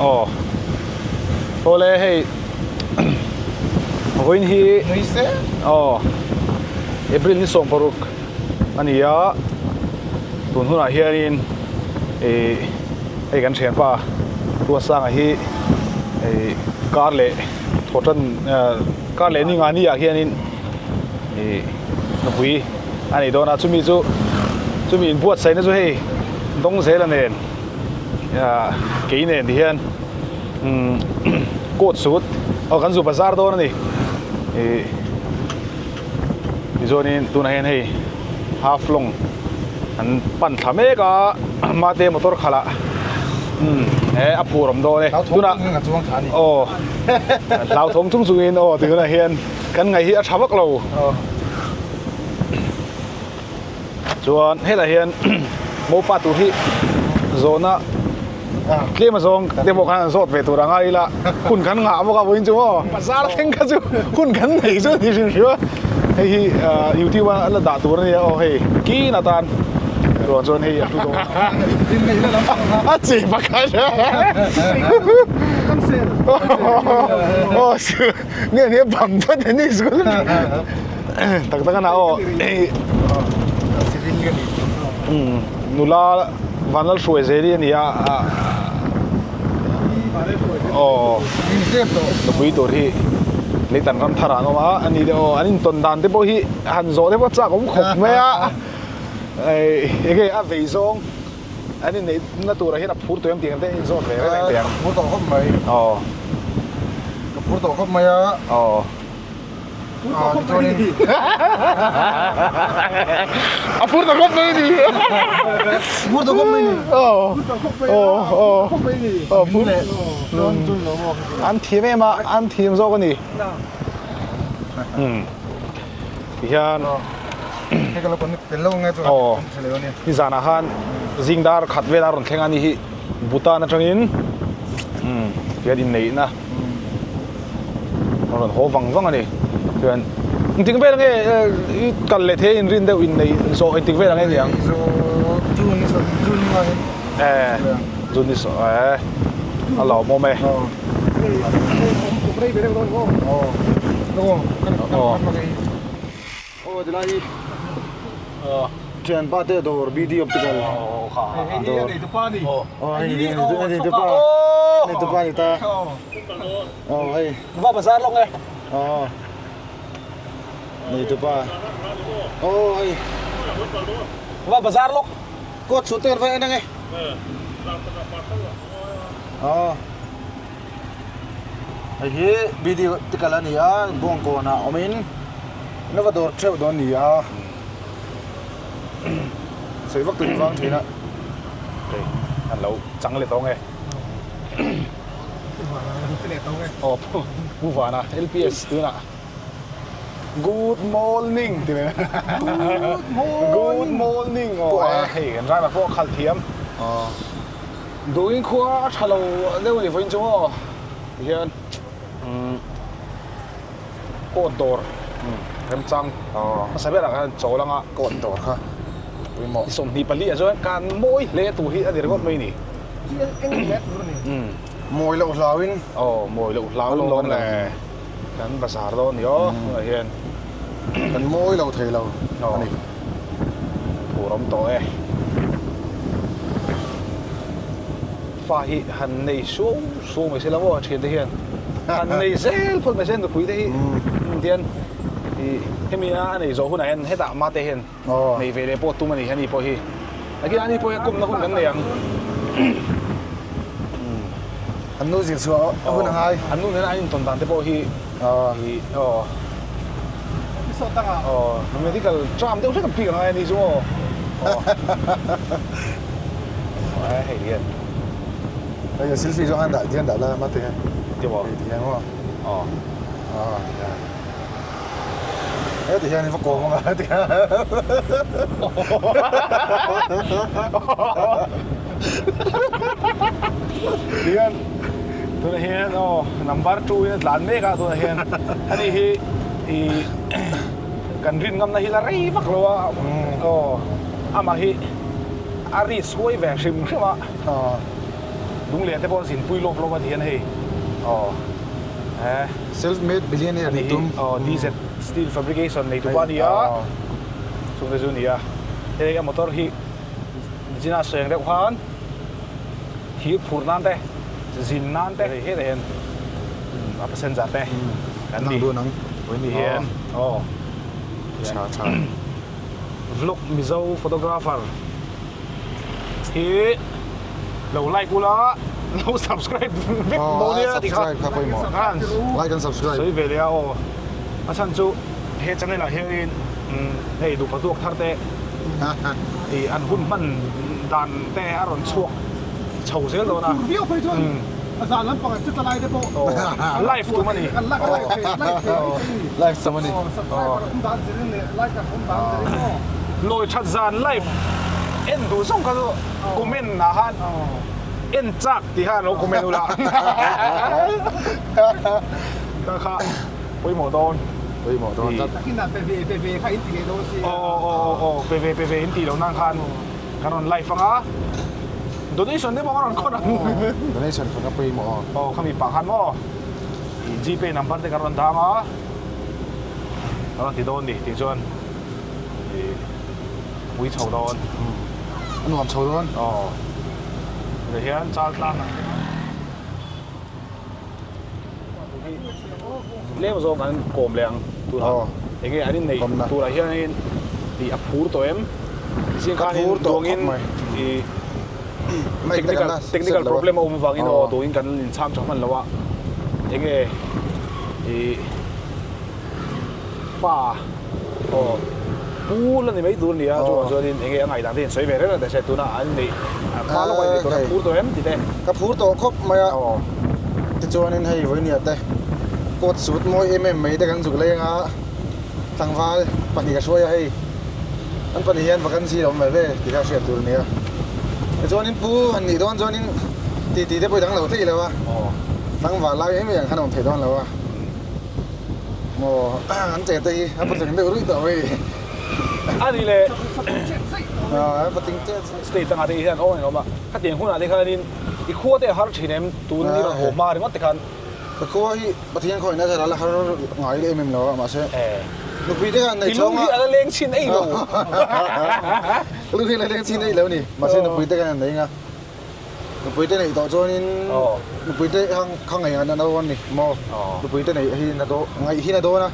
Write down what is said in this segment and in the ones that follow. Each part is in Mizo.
Aw. Awle hei vawiin hi aw April ni 16 a ni a, tun hunah hianin ih hei kan thianpa Ruatsanga hi ih kar leh thawhtan kar leh ni ngani ah hianin ih nupui a nei dawn a, chumi chu chumi inbuatsaihna chu hei Dawngzela nen kei nen ti hian umm coat suit aw kan zu bazar dawn a ni ih tichuanin tunah hian hei half long an pan thla mek a mate motor khalh ah umm he a phur awm dawn e tunah aw hlauthawng chung chungin aw ti tunah hian kan ngaih hi a tha vak lo. Chuan helaiah hian mopa tur hi zawhna tlem azawng te pawh khan an zawt ve tur a ngai ila hun kan ngah bawk a vawiin chu maw bazar thleng kha chu hun kan nei chu a ni hrim hrim a hei hi youtube a la dah tur a nia aw hei kin atan ruang chuan hei a hlu dawn a chi pakhat aw nge ni a bang tlat a ni school tak tak ana aw nula vanlal hruai zel hi a ni a aw nupui tur hi leitan ram thar ah an awm a ani te aw an intawn dan te pawh hi han zawh te pawh a chak awm khawp mai a enge a vei zawng an inneih na turah hian a phur tawh em tih ang te in zawt ve reng reng teh ang. Phur tawh khawp mai. Aw. Ka phur tawh khawp mai a. Aw. Phur tawh khawp mai ni. A phur tawh khawp mai ni. Phur tawh khawp mai ni. Aw. Phur tawh khawp mai a. Aw aw. Khawp mai ni. Aw phur. Chuan chun lo maw. An thiam em a, an thiam zawk a ni. Umm. Tihian. Hei ka lo connect tel lo nge chu Aw. kan hre leh a ni. Nizanah khan zing dar khat vel a rawn thleng a ni hi Bhutan atangin umm tihian inneihna a rawn haw vang vang a ni. Chuan engtik vel nge i kal leh thei a inrin deuh inneih zawh engtik vel ang nge niang? Zawh June ni sawh June ni ngaiin. Eh June ni sawh eh a lawmawm e. Aw. Aw. Aw. Aw tilai hi thianpa te dawr BD optical dawr aw hei hei tupa hei tupa ni ta aw hei va bazar lawk nge aw nei tupa aw hei va bazar lawk coat suit te kan va en ange aw Hei hi BD optical a ni a Bawngkawnah awmin nova dawr theuh dawn a ni a sawi vak tur hi vang thin a. Hei an lo chang leh tawng e. Aw Pu Vana LPS tunah Good morning ti mai Good morning aw hei kan driver pawh a khalh thiam. Duhin khua a tha lo deuh a ni vawiin chu maw tihian umm coat dawr remchang hmasa berah khan chawl anga coat dawr kha pawimawh 24 ah chuan kan mawi hle tur hi a ni ringawt mai a ni mawi loh hlauin aw mawi loh hlauin lawm le kan bazar dawn a ni aw tunah hian kan mawi lo thei lo a ni. Phur awm tawh e. Fa hi han nei suau suau mai se la maw thiante hian han nei zel phawt mai se nupui te hi tian ih hemi a a nei zawh hunah hian hetah mate hian nei ve leh pawh tum a ni ani pawh hi nakin ani pawh hi a kawmna hun kan nei ang. An nu zir chhuah a hun a ngai. An nu nena an intawn dan te pawh hi ih aw. Aw medical term deuh hlek an pik a ngai a ni chu maw. Aw hei hian. Hei selfie zawng hian dah hian dah la mate hian. Ti maw? Hei ti hian maw. Aw. Aw ti hian. Heti hian i va kawm anga ti hian. Tihian tunah hian aw number 2 in a tlan mek a tunah hian ani hi ih kan rin ngamna hi la rei vak lo a aw amah hi a risk huai ve hrim hrim a. Lunglen te pawh an zinpui lawp lawp a ti hian hei aw eh Self made billionaire ni tum aw DZ steel fabrication nei tupa a ni a chung te chu a ni a hei a motor hi Nichina seng deuh khan thir phur nan te zin nan te hei hetah hian a passenger te kan ni ni hian aw tha tha vlog Mizo photographer hi lo like ula lo subscribe vek dawn nia ti kha like and subscribe sawi ve leh a aw a chhan chu he channel ah hianin hei nupa tuak thar te ih an hun hman dan te a rawn chhuak chho zel dawn a viau phei chuan a zan lampang an chutla lai te pawh live tum a ni live tum a ni subscriber awm dan zirin leh like an awm dan zirin aw Lawi that zan live en duh zawng kha chu comment ah khan en chak tih khan lo comment ula kha kha pawimawh dawn pawimawh dawn tlat takin ah pe ve pe ve kha in ti leh dawn si aw aw aw aw pe ve pe ve in tih loh nan khan kan rawn live anga donation te pawh ka rawn khawn ang donation kha ka pawimawh aw aw khami pah khan maw gpay number te kan rawn dang a ka rawn ti dawn ni tih chuan ih pui chho dawn a nuam chho dawn aw tah hian chal tlang ah tlem zawng kan kawm leh ang tunah enge an inneih turah hianin ih a phur tawh em zing khanin duangin ih technical technical problem a awm avangin aw tuin kan inchhang tha hman lo a enge ih pa aw pu la ni mai tur a ni a chuvang chuanin enge a ngaihdan te in sawi ve reng reng ta se tuna an neih hma lawk a inneih tur a phur tawh em tih te. Ka phur tawh khawp mai a tichuanin hei vawinia te coat suit mawi em em mai te kan zuk leng a tlangval pahnih ka hruai a hei an pahnih hian vacancy a awm ve ve tih kha hriat tur a ni a tichuanin pu han nih dawn chuanin titi te pawh i dang lo theih lo a tlangval lai em em ang khan a awm theih dawn lo a. Maw an che te hi a patling deuh ruih tawh mai. A ni le. A patling chet zai. State dangah te hian aw a awm a. Khatiang hunah te khanin i khua te a har thin em tun ni rawn haw hma ringawt te khan. Ka khua hi Pathian khawihna zara la har ngai leh em em lo a mahse nupui te khan nei chhawng a. I lung hi a la leng chhin ei lo. Ka lung hi a la leng chhin ei lo ni. Mahse nupui te khan an nei nga. Nupui te neih tawh chuanin nupui te kha ngaih an a dawn a ni maw? Nupui te neih hi na dawn ngaih hi na dawn a,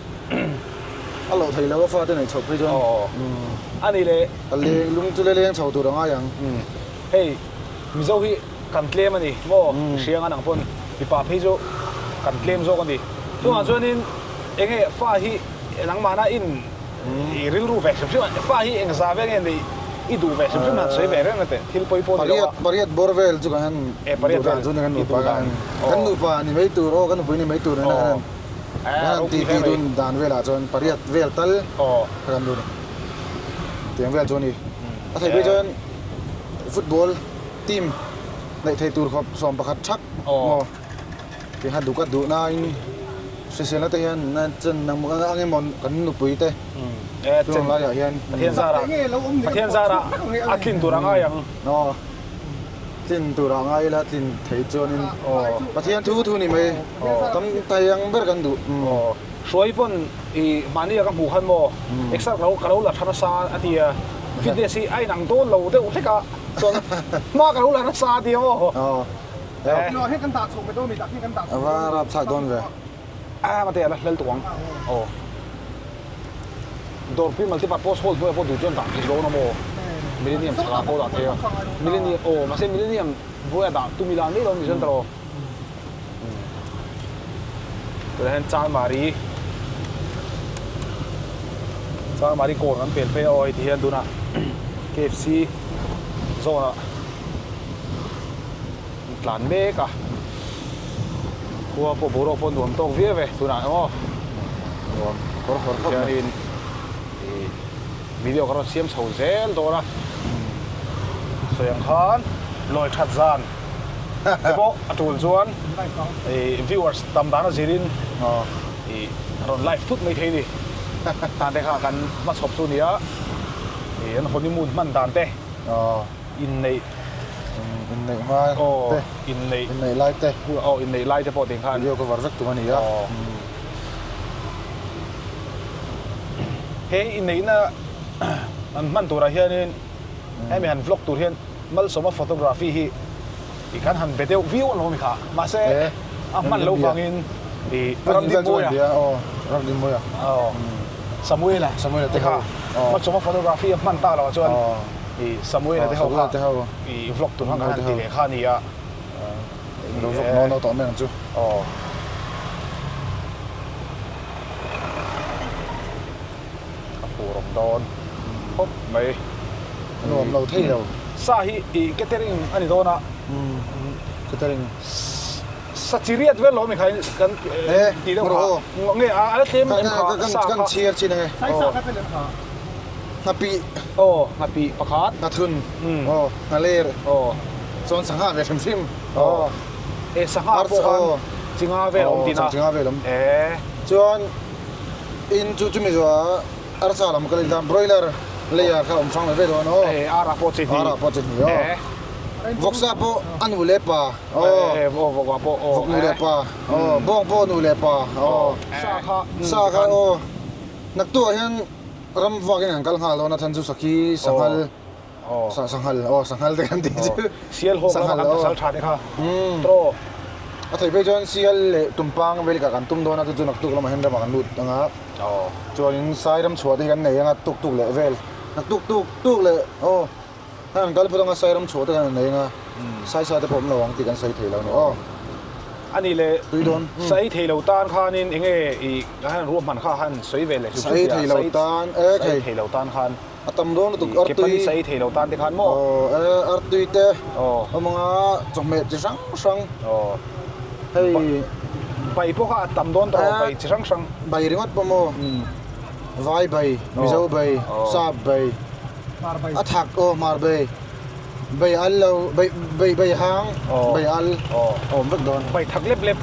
a loh theih loh a fate neih chhoh phei chuan a ni le. Ka leng lung chu le leng chho tur a ngai ang. Hei Mizo hi kan tlem a ni maw? Hriang an ang pawn mipa phei chu kan tlem zawk a ni. Chungah chuanin eng nge fa hi nangmahna in I rilru ve hrim hrim a, fa hi eng za ve nge ni i duh ve hrim hrim han sawi ve reng a teh, thil pawi pawh ni lo a. Pariat bawr vel chu kan han duh dan chu ni kan nupa kan kan nupa ni mai tur aw kan nupui ni mai tur nena kan han ti ti dun dan velah chuan pariat vel tal kha kan duh a ni. Tiang vel chu a ni. A theih phei chuan football team neih theih tur khawp 11 thak maw. Ti kha duh ka duh nain hriselna te hian na chen ang emaw kan nupui te tunang laiah hian Pathian zarah Pathian zarah a tlin tur a ngai ang. Aw tlin tur a ngai ila tlin thei chuanin Pathian thu thu ni mai tam thei ang ber kan duh. Aw hruai pawn i mahni a ka hmuh khan maw exer ka lo ka lo la tha nasa a ti a fitness hi a inang dawn lo deuh hlek a chuan hma ka lo la nasa a ti a maw. A va rap thlak dawn ve. A mate a la hlel tawh ang. Aw. Dawrpui multipurpose hall hnuaiah pawh duh chuan dah thei dawn a maw? Millennium chhakah pawh dah thei a. Millennium aw mahse millennium hnuaiah dah tum ila mai lo ni chuan tawh. Tunah hian Chalmari Chalmari kawn kan pel phei a aw hei ti hian tunah KFC zone ah tlan mek a khua pawh boruak pawh nuam tawk viau e tunah emaw nuam kawr kawr khawp mai hianin ih video ka rawn siam chho zel dawn a sawi ang khan lawi that zan te pawh a tul chuan ih viewers tam dan a zirin ih rawn live thut mai thei a ni tan te kha kan hmachhawp chu a ni a ih an honeymoon hman dan te inneih. Inneih hma te, inneih lai te, aw inneih lai te pawh tiang khan video cover vek tum a ni a. He inneihna an hman turah hianin hemi han vlog tur hian Malsawma photography hi i kan han be deuh viau alawm i kha. Mahse a hman loh vangin i Ramdinmawia Ramdinmawia aw Samuela Samuela te kha Malsawma photography a hman tak loh ah chuan i Samuela te ho kha i vlog tur khan kan han ti leh kha a ni a. Lo vlog no no tawh mai ang chu. Aw. A phur awm dawn khawp mai. A nuam lo thei lo. Sa hi i catering a ni dawn a. Catering. Sa chi riat vel lo mi kha kan ti deuh kha. Nge a la tlem em kha sa kha. Kan chhiar chin ange. Sai sa kha tel em kha. Nghapi. Aw nghapi pakhat. Nghathun. Aw nghaler. Aw. Chuan sangha ve hrim hrim. Aw. E sangha pawh khan chinga vel a awm tihna. Chinga vel a awm. E. Chuan In chu chumi zawh ah arsa lam kal ila broiler layer kha awm hrang ve ve dawn aw. Eh ara pawh chi hnih. Ara pawh chi hnih aw. Eh. Vawksa pawh a nu leh pa aw. Eh vawk vawk pawh aw. Vawk nu leh pa aw bawng pawh nu leh pa aw. Sa kha. Sa kha aw. Naktuah hian ram vak in kan kal nghal dawn a chhan chu sakhi sanghal sanghal aw sanghal te kan tih chu. Sial hawk lama kan pasal tha te kha. Tro. A theih phei chuan sial leh tumpang velika kan tum dawn a chu chu naktuk lamah hian ramah kan lut ang a. Chuanin sai ram chhuah te hi kan nei ang a tuk tuk leh vel. Naktuk tuk tuk leh aw hei kan kal phawt ang a sai ram chhuah te kan nei ang a. Sai sa te pawh awm lo ang tih kan sawi thei lo a ni aw. A nih leh tui dawn. Sai thei lo tan khanin enge i han ruahman kha han sawi ve leh chu Sai thei lo tan e sai thei lo tan khan. A tam dawn lutuk artui. Ke pali sai thei lo tan te khan maw? Aw e artui te awm anga chawhmeh chi hrang hrang. Aw hei bai pawh kha a tam dawn tawh bai chi hrang hrang. Bai ringawt pawh maw? Vai bai, Mizo bai, Sap bai, a thak aw hmar bai, bai al lo bai bai bai hang, bai al a awm vek dawn. Bai thak lep lep,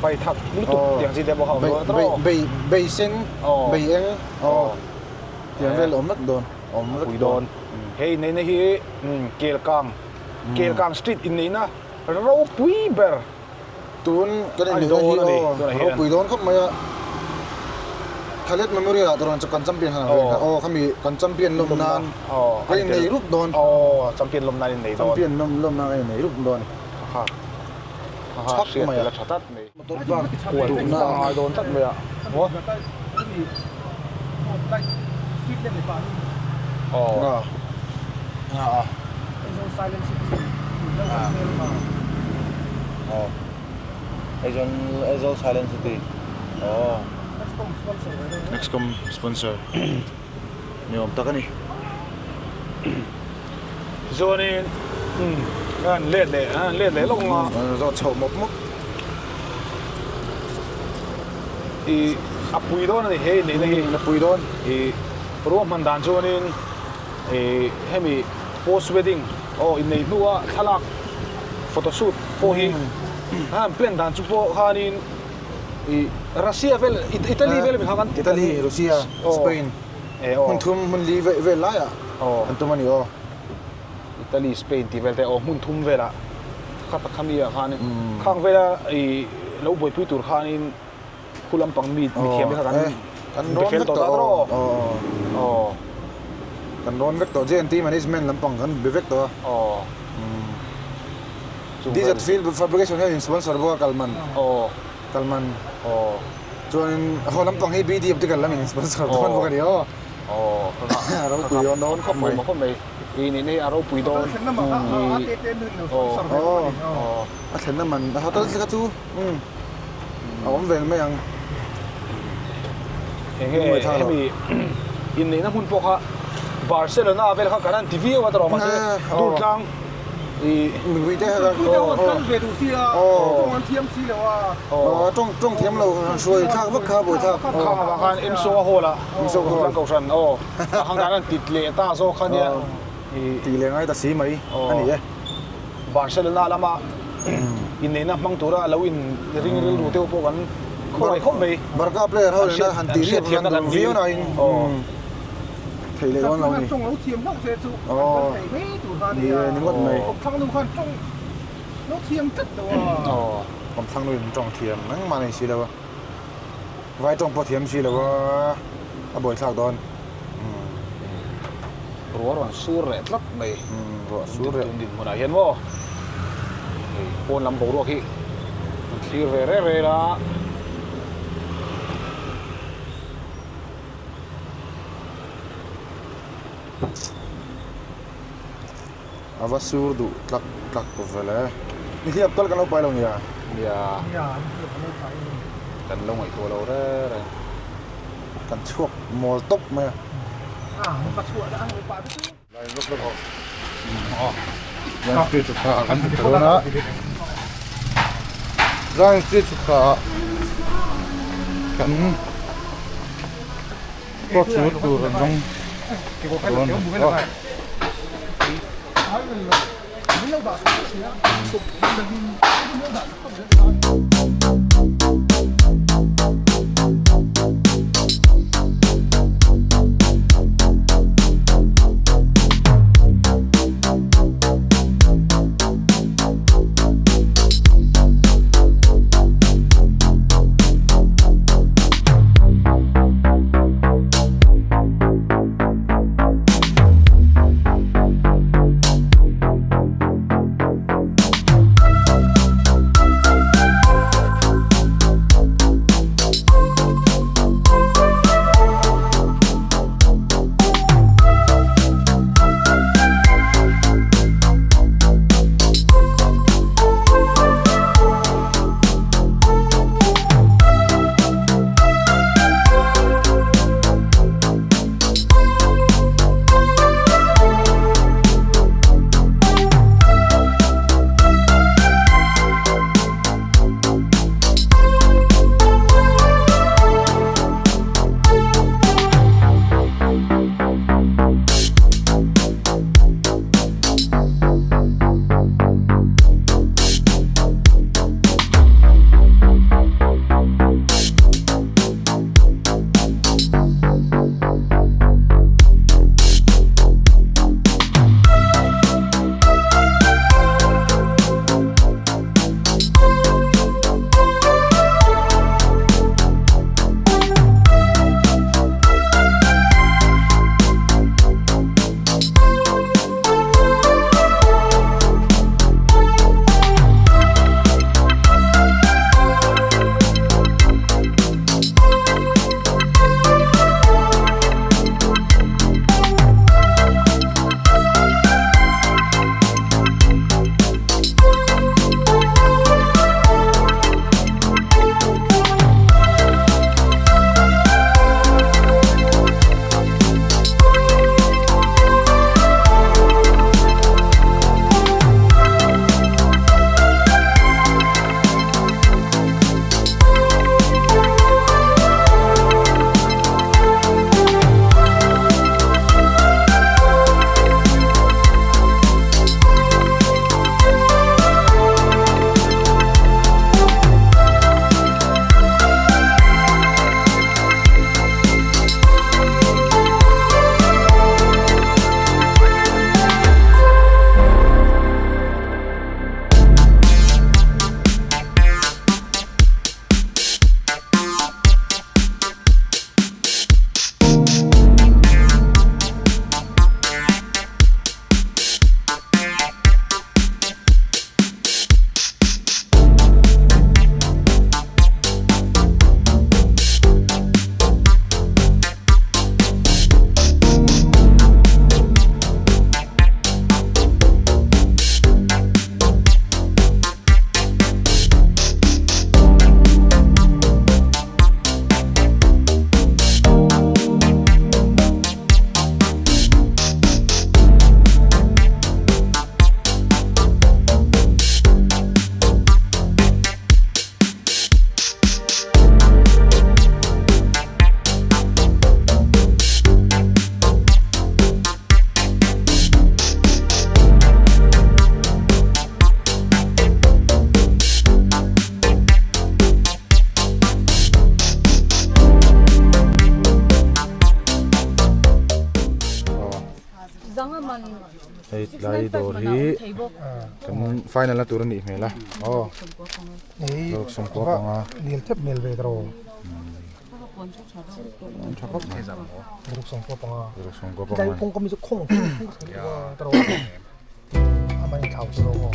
bai thak lutuk tiang chi te pawh kha a awm dawn tawh. Bai bai sen, bai eng aw. Tiang vel awm vek dawn, awm vek Pui dawn. Hei inneihna hi Kelkang, Kelkang Street inneihna ropui ber Tun kan inneihna hi aw ropui dawn khawp mai a. Khaled Memorial ah tawh kan champion khan vel kha aw khami kan champion lawm nan kan innei rup dawn. Aw champion lawm nan innei dawn. Champion lawm nan kan innei rup dawn. Kha kha hriat tel a tha tlat mai. Motor park duhna a ngai dawn tlat mai a. Maw? Aw. Nga. Nga a. Aw. Aizawl Aizawl Silent City. Aw. Nexcom sponsor. Ni awm tak a ni. Chuanin an let leh an let leh lawk ang a. An zawt chhoh mawp mawp. I a pui dawn a ni he inneihna hi. A pui dawn. I ruahman dan chuanin i hemi post wedding aw inneih hnua thlalak photo shoot pawh hi an plan dan chu pawh khanin i Russia vel Italy vel mi kha kan Italy, Russia, Spain. Hmun thum hmun li vel laiah an tum a ni aw. Italy, Spain tih vel te aw hmun thum velah kha tak kha mi ah khan khang vela i lo buaipui tur khanin khu lampang mi mithiam te kha kan kan rawn vek tawh aw. Aw. Kan rawn vek tawh JNT management lampang kan be vek tawh a. Aw. DZ Field Fabrication hian in sponsor bawk a kalman. Aw. Kalman. Aw. Chuanin haw lampang hi BD optical lamin sponsor dawn bawk a ni aw. Aw. Ropui dawn dawn khawp mai. Khawp mai. I nih nei a ropui dawn. A thlenna man a te te min lo sponsor ve bawk a ni aw. A thlenna man a hotel te kha chu a awm ve mai ang. Enge hemi inneihna hmun pawh kha Barcelona vel kha kan han ti viau a tawrh mahse Durtlang I mipui te kha kan kal ve duh si a, tawng an thiam si lo a. Aw, tawng tawng thiam lo han hruai thlak vak kha buai thlak. Khang avang khan MSO a hall a, MSO hall. Tlang Kohhran aw, a hang dan an tit leh ta zawk kha nia. I tih leh ngai ta si mai a ni e. Barcelona lama inneihna hmang tura lo in ring rilru deuh pawh kan khawngaih khawp mai. Barca player ho nena han tih riap han duh viau nain. Aw. Theih leh dawn lo ni. Tawng lo thiam hlauh se chu an kal thei mai tur. kha Ni e, ni ngawt mai. Kawmthlang nu khan tawng lo thiam tlat lo a. Kawmthlang nu in tawng thiam engmah nei si lo a. Vai tawng pawh thiam si lo a, a buaithlak dawn. Ruah rawn sur leh tlat mai. Ruah sur leh. Tun dinhmunah hian maw hei pawn lam boruak hi an thlir ve reng reng a. A va sur duh tlak tlak vel e. Nihliap tal kan lo pai lo nia. Nia. Kan lo ngaihtuah lo reng reng. Kan chhuak mawl tawp mai a. Zion Street chhuk thla ah kan chhuk thla dawn a. Zion Street chhuk thla ah kan coat suit tur an zawng dawn a. Hei tlai dawr hi kan final na tur a nih hmel a aw ruk sawmkua panga nil thep hmel ve tawh tha khawp mai ruk sawmkua panga ruk sawmkua panga kawng kawmi chu khawng tawh amah in thlau chu lo maw.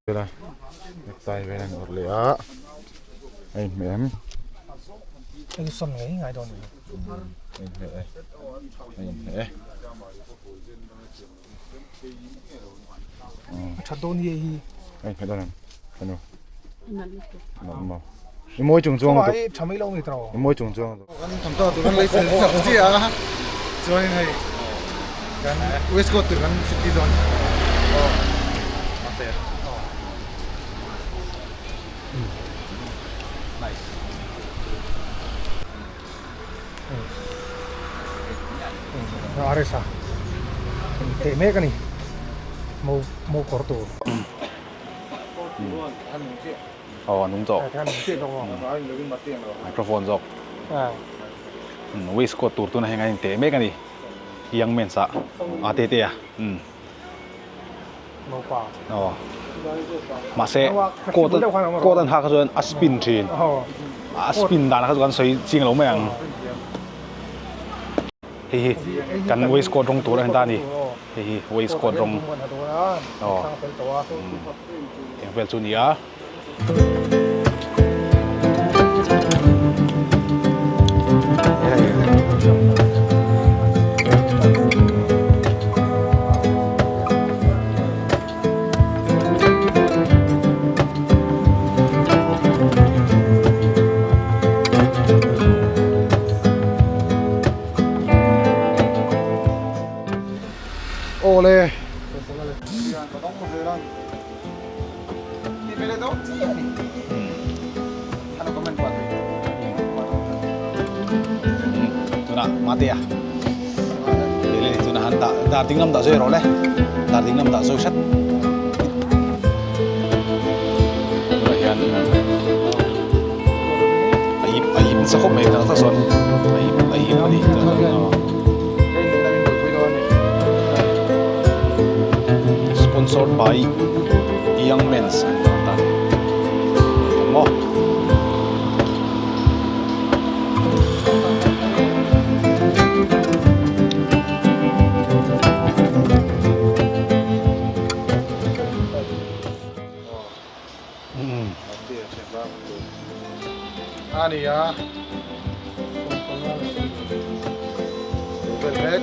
Vela necktie vel an awrh leh a a inhmeh em hei sawn ngei ngai dawn ni a inhmeh e a inhmeh e a that dawn hi hei a inhmeh dawn em ka nu nalh maw i mawi chung chuang a tha mai lo ni tawh i mawi chung chuang kan thawmhnaw tur kan lei fel chak chiah a chuanin hei kan waistcoat tur kan fit tir dawn a resa teh mek a ni mo mo kawr tur. Aw a nung tawh. Microphone zawk. Waistcoat tur tuna heng a inteh mek a ni. Young men's ah a te te a. Aw. Mahse coat coat an hak kha chuan a spin thin. A spin dan kha chu kan sawi ching lo mai ang. Hei hi kan waistcoat rawng tur a ni ta a ni. Hei hi waistcoat rawng aw eng vel chu a ni a. Awle. Tuna matea lele tuna han da dar ding lam dah zui rawh le dar ding lam dah zui hret tunah hian a ip a ip nasa khawp mai tak tak chuan a ip a ip a ni sponsored by young men's an tih ta ang maw. A ni a vel mek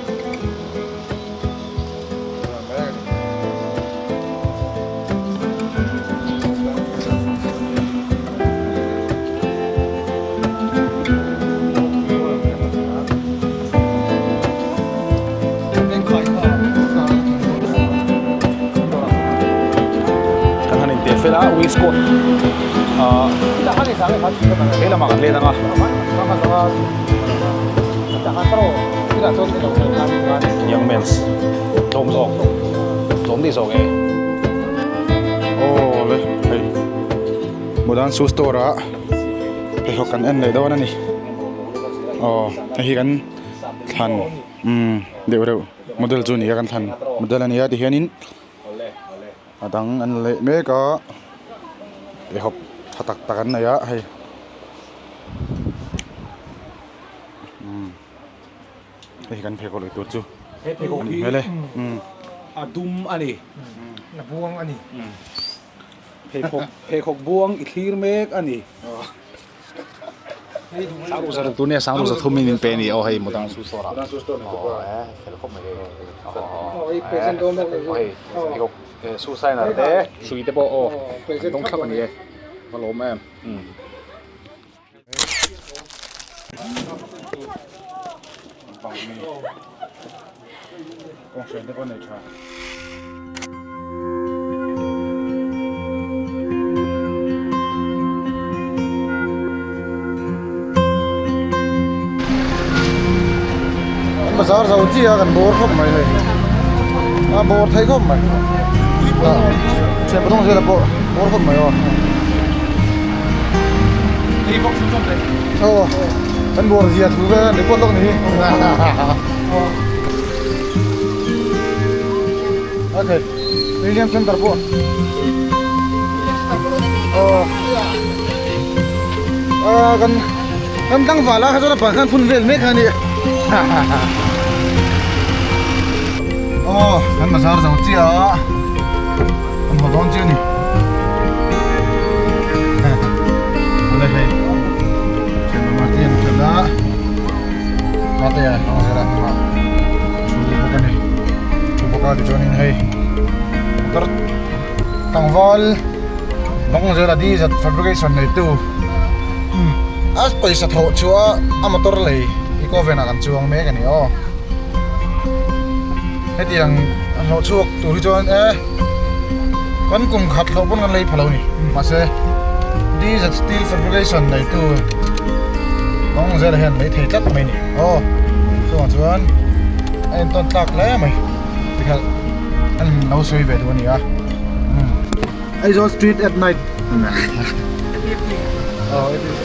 zel a waistcoat ah he lamah kan let ang a. Young mens tlawm zawk tlawm dih zawk e. Aw le hei Modern Shoe Store ah pheikhawk kan en leh dawn a ni aw hei hi kan thlan umm deuh reuh model chu a ni a kan thlan model a ni a tihianin a dang an la leh mek a pheikhawk tha tak tak an nei a hei umm hei kan pheikhawk lei tur chu a nih hmel e umm a dum a ni a buang a ni pheikhawk pheikhawk buang i thlir mek a ni. Sang ruk tur nia sang ruk zathum in min pe a ni aw hei Modern Shoe Store ah aw e fel khawp mai hei aw hei pheikhawk shoe signer te hrui te pawh aw an dawng thlap a ni e va lawm em umm. Kawnghren te pawh nei tha. An bazar zo chi a kan bawr khawp mai hei a bawr thei khawp mai thian pathum zela pawh bawr khawp mai aw aw kan bawr zia thu vel an report lawk ni hi Okay, William Center pawh. Aw. Ah, kan kan tlangval a kha chuan a ban khan phun vel mek a ni. Aw, kan bazar zo chiah a. Kan haw dawn chiah a ni. Awle hei. Thianawma te an kal a. Mate a hmang zel a hnungah thu bawk a ni thu bawk a tichuanin hei motor tlangval dawng zel a di zat fabrication neitu a pawisa thawh chhuah a motor lei eco van ah kan chuang mek a ni aw hetiang hlawh chhuak tur hi chuan e kan kum khat hlawh pawn kan lei pha lo a ni mahse di zat steel fabrication neitu dawng zel hian lei thei tlat mai a ni aw chuvang chuan a entawn tlak hle mai tikhalh an lo sawi ve duh a ni a Aizawl street at night aw it is